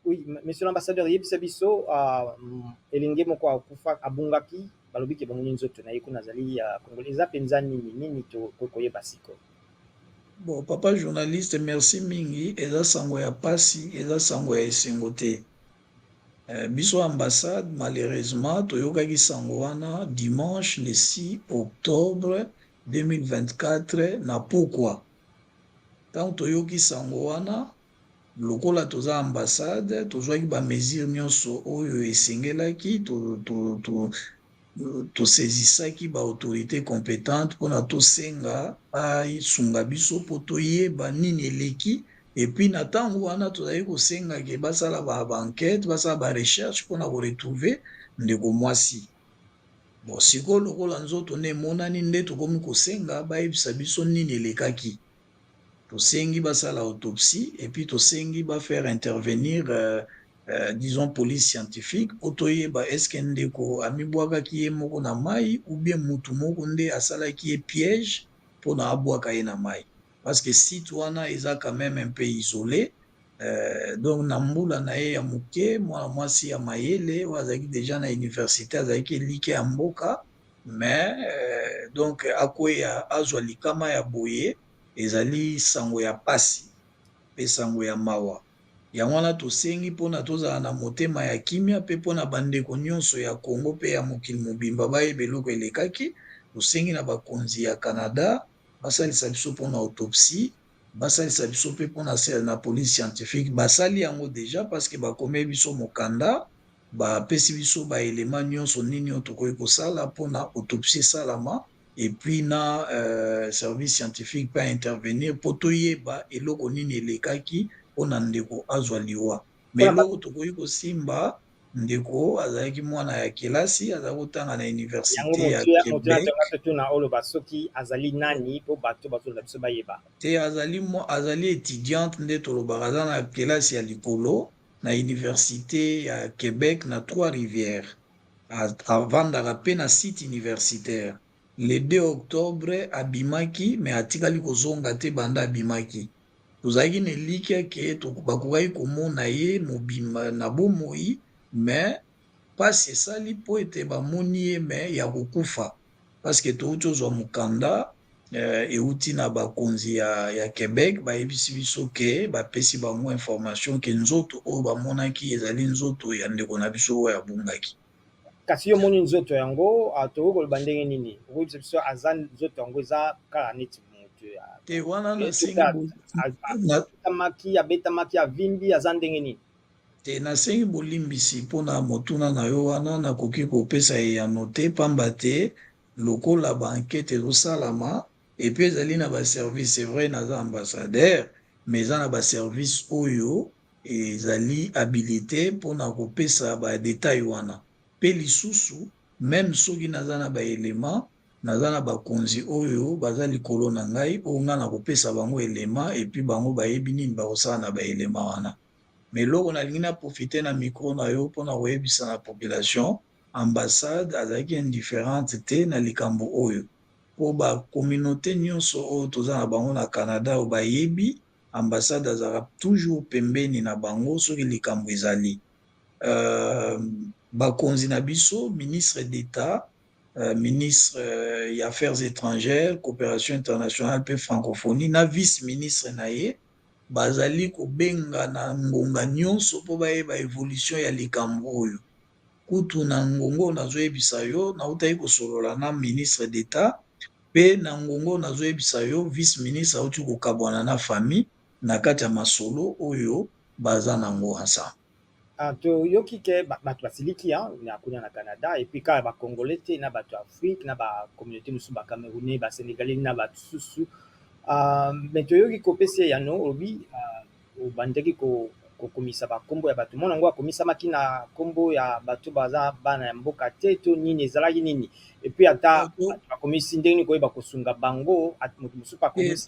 Oui, monsieur l'ambassadeur, yebisa biso elenge moko akufa, abungaki, balobi ke bamoni nzoto na ye kuna, azali Congolais. Eza mpenza nini nini tokoki koyeba sikoyo? Bon, papa journaliste, merci mingi. Eza sango ya pasi, eza sango ya esengo te. Biso ambassade, malheureusement, toyokaki sango wana dimanche le 6 octobre 2024 na pokwa. Ntango toyoki sango wana, lokola toza ambassade, tozwaki bamesure nyonso oyo esengelaki, tosaisisaki baautorité compétente mpona tosenga basunga biso mpo toyeba nini eleki. Et puis na ntango wana tozali kosenga ke basala baenquête, basala barecherche mpona koretrouver ndeko mwasi. Bon, sikoyo lokola nzoto nde emonani, nde tokomi kosenga bayebisa biso nini elekaki. Tosengi basala autopsie et puis tosengi bafaire intervenir disons police scientifique mpo toyeba est-ce ndeko amibwakaki ye moko na mai ou bien mutu moko nde asalaki ye piège mpona abwaka ye na mai, parce que site wana eza quand même un peu isolé. Donc na mbula na ye ya moke, mwana mwasi ya mayele oyo azalaki déjà na université, azalaki elike ya mboka, mais donc akweya, azwa likama ya boye, ezali sango ya pasi mpe sango ya mawa. Yango wana tosengi mpona tozala na motema ya kimia mpe mpona bandeko nyonso ya Congo mpe ya mokili mobimba bayeba eloko elekaki. Tosengi na bakonzi ya Canada basalisa biso mpona autopsie, basalisa biso mpe mpona na police scientifique. Basali yango déjà parce que bakomi biso mokanda, bapesi biso baelema nyonso nini oyo tokoki kosala mpona autopsie esalama et puis na service scientifique mpe intervenir mpo toyeba eloko nini elekaki mpona ndeko azwa liwa. Mais eloko tokoki kosimba, ndeko azalaki mwana ya kelasi, azalaki kotanga na université ya Québec. Tuna oloba soki azali nani mpo bato bazoloba biso bayeba. Te, azali étudiante nde tolobaka, aza na kelasi ya likolo na université ya Québec na Trois-Rivières, avandaka mpe na site universitaire. Le 2 octobre abimaki, mais atikali kozonga te. Banda abimaki, tozalaki na elikya ke bakokaki komona ye mobimba na bomoi, mais mpasi esali mpo ete bamoni ye mais ya kokufa, parce que touti ozwa mokanda euti na bakonzi ya Québec, bayebisi biso ke bapesi bango information ke nzoto oyo bamonaki ezali nzoto ya ndeko na biso oyo abungaki. Kasi yo omoni nzoto yango, tokoki koloba ndenge nini? Okoyebisa biso aza nzoto yango eza kaka neti moto? Te, wana nasengi abetamaki, abetamaki, avimbi, aza ndenge nini? Te, nasengi bolimbisi mpona motuna na yo wana, nakoki kopesa eyano te, pamba te lokola baenquête ezosalama et puis ezali na baservice. C'est vrai, naza ambassadeur, mais eza na baservice oyo ezali habilité mpona kopesa badetail wana. Mpe lisusu, même soki naza na baelema, naza na bakonzi oyo baza likolo na ngai, oyo ngai nakopesa bango elema et puis bango bayebi nini bakosala na baelema wana. Mais eloko nalingi na profite na micro na yo mpona koyebisa na population, ambassade azalaki indifférente te na likambo oyo, mpo bacommunauté nyonso oyo toza na bango na Canada oyo bayebi ambassade azalaka toujours pembeni na bango soki likambo ezali. Bakonzi na biso, ministre d'État, ministre ya Affaires étrangères, coopération internationale mpe francophonie, na vice ministre na ye, bazali kobenga na ngonga nyonso mpo bayeba évolution ya likambo oyo. Kutu na ngongo oyo nazoyebisa yo, nautaki kosolola na ministre d'État, mpe na ngongo oyo nazoyebisa yo, vice ministre auti kokabwana na famille na kati ya masolo oyo baza nango ensemble. Ah, toyoki ke bato basiliki na kuna na Canada, et puis kaka bacongolais te, na bato ya Afrique, na bacommunauté mosusu, bacamerounais, basénégalais na bato susu. Mais toyoki kopesa eyano, olobi obandaki kokomisa bakombo ya bato. Mwana yango akomisamaki na nkombo ya bato baza bana ya mboka te to nini? Ezalaki nini? Et puis ata bato bakomisi, ndenge nini koyeba kosunga bango? Moto mosusu akomisi.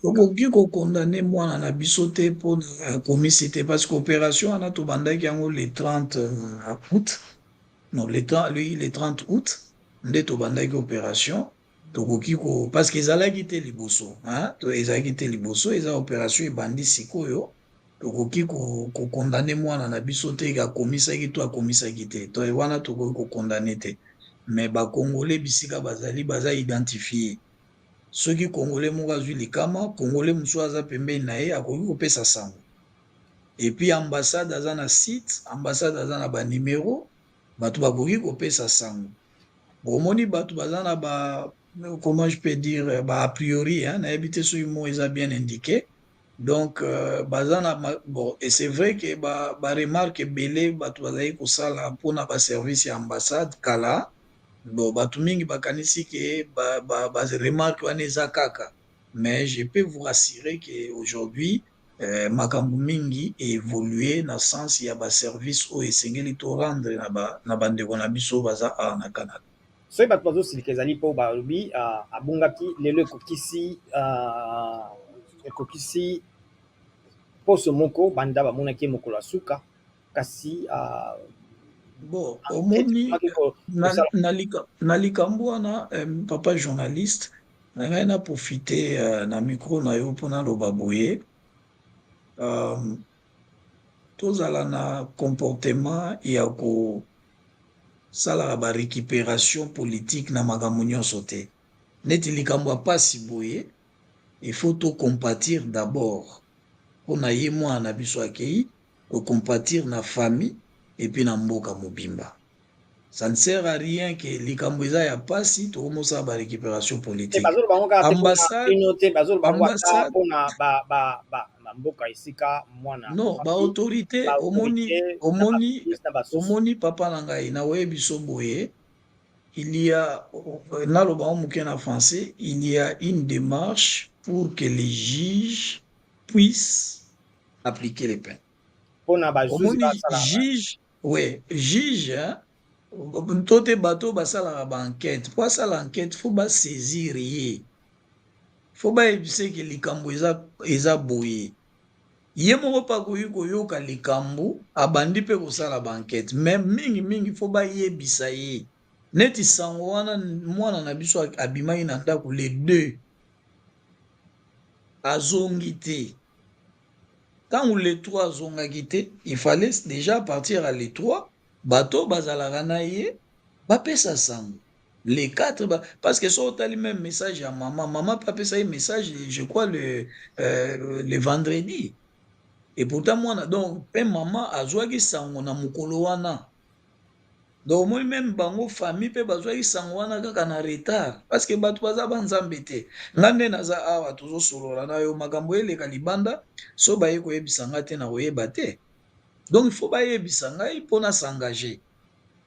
Tokoki kocondamner mwana na biso te mpona akomisi te, parce que opération wana tobandaki yango le 30 août, non, le 30, lui, le 30 août nde tobandaki opération. Tokoki ko, parce que ezalaki te liboso, ezalaki te liboso, eza opération ebandi sikoyo. Tokoki kocondamner mwana na biso te, akomisaki to akomisaki te, to wana tokoki kocondamner te. Mais bacongolais, bisika bazali, baza identifiés. Soki Congolais moko azwi likama, Congolais mosusu aza pembeni na ye akoki kopesa sango. Et puis ambassade aza na site, ambassade aza na banimero, bato bakoki kopesa sango. Omoni, bato baza na ba, comment je peux dire, ba a priori, hein, nayebi te soki mot eza bien indiqué. Donc baza na, bon, et c'est vrai que baremarque ebele bato bazali kosala mpona baservice ya ambassade kala. Bon, bato mingi bakanisi ke baremarque wana eza kaka, mais je peux vous rassurer que aujourd'hui makambo mingi évolue na sens ya baservice oyo esengeli torendre na bandeko na biso baza awa na Canada. Soki bato bazosilika, ezali mpo balobi abungaki, lelo ekokisi poso moko banda bamonaki ye mokolo ya suka, kasi Bon, omoni, na likambo wana, papa journaliste, na ngai na profite na micro na yo mpona loba boye: tozala na comportement ya kosalaka barécupération politique na makambo nyonso te. Neti likambo ya pasi boye, il faut tocompatir d'abord mpona ye mwana na biso akei, kocompatir na famille et puis na mboka mobimba. Ça ne sert à rien ke likambo eza ya pasi, tokomosala barécupération politique. Ambassade te, bazoloba bango ata mpona bamboka esika mwana. Non, baautorité, omoni, papa na ngai, nakoyebi biso boye: il y a, naloba ngo moke na français, il y a une démarche pour que les juges puissent appliquer les peines. Mpona bazuzi. Omoni. Basala. Juge, ouais, juge, hein, to te, bato basalaka baenquête, po asala enquête, faut basaisir ye, faut bayebisa eke likambo eza boye. Ye moko mpe akoki koyoka likambo, abandi mpe kosala baenquête, mais mingimingi faut bayebisa ye. Neti sango wana, mwana na biso abimaki na ndako le 2, azongi te. Ntango le 3 azongaki te, il fallait déjà partir à le 3, bato bazalaka na ye bapesa sango le 4 parce que so otali même message ya mama, mama mpe apesa ye message, je crois, le vendredi. Et pourtant mwana, donc mpe mama azwaki sango na mokolo wana. Donc omoni, même bango famille mpe bazwaki sango wana kaka na retard, parce que bato baza banzambe te. Nga nde naza awa, tozosolola na yo, makambo eleka libanda, so baye koyebisa nga te, na koyeba te. Donc il faut bayebisa ngai mpo na s'engager.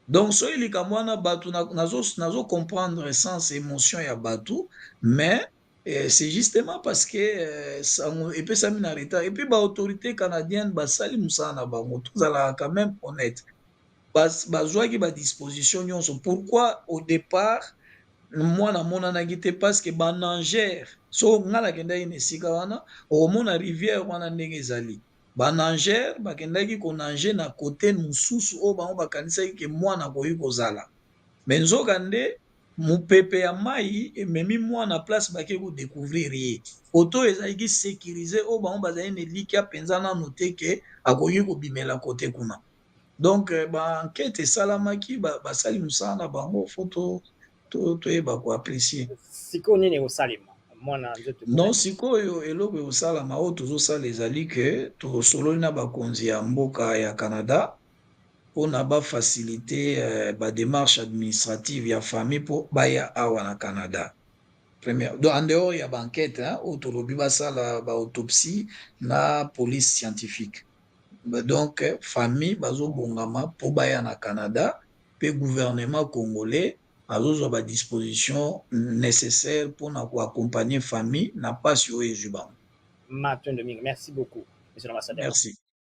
Donc soki likambo wana, bato, nazo comprendre sens émotion ya bato, mais c'est justement parce que sango epesami na retard. Et puis baautorité canadienne basali mosala na bango, tozalaka quand même honnête, bazwaki badisposition nyonso. Pourquoi au départ mwana amonanaki te? Parce que banageurs, so ngai nakendaki na esika wana, okomona rivière wana ndenge ezali, banageurs bakendaki konager na kote mosusu oyo bango bakanisaki ke mwana akoki kozala, mais nzoka nde mopepe ya mai ememi mwana place bake kodécouvrir ye. Kote oyo ezalaki sécurisé, oyo bango bazali na elikya mpenza nano te ke akoki kobimela kote kuna. Donc baenquête esalamaki, basali mosala na bango, faut toyeba koapprécier. Sikoyo nini ekosalema? Mwana nzoto. Non, sikoyo eloko ekosalama, oyo tozosala ezali ke tosololi na bakonzi ya mboka ya Canada mpona bafacilité badémarche administrative ya famille mpo baya awa na Canada. Première, donc en dehors ya baenquête, oyo tolobi basala baautopsie na police scientifique. Donc famille bazobongama mpo baya na Canada, mpe gouvernement congolais azozwa badisposition nécessaire mpona koaccompagner famille na mpasi oyo ezwi bango. Matondo mingi, merci beaucoup, monsieur l'ambassadeur. Merci.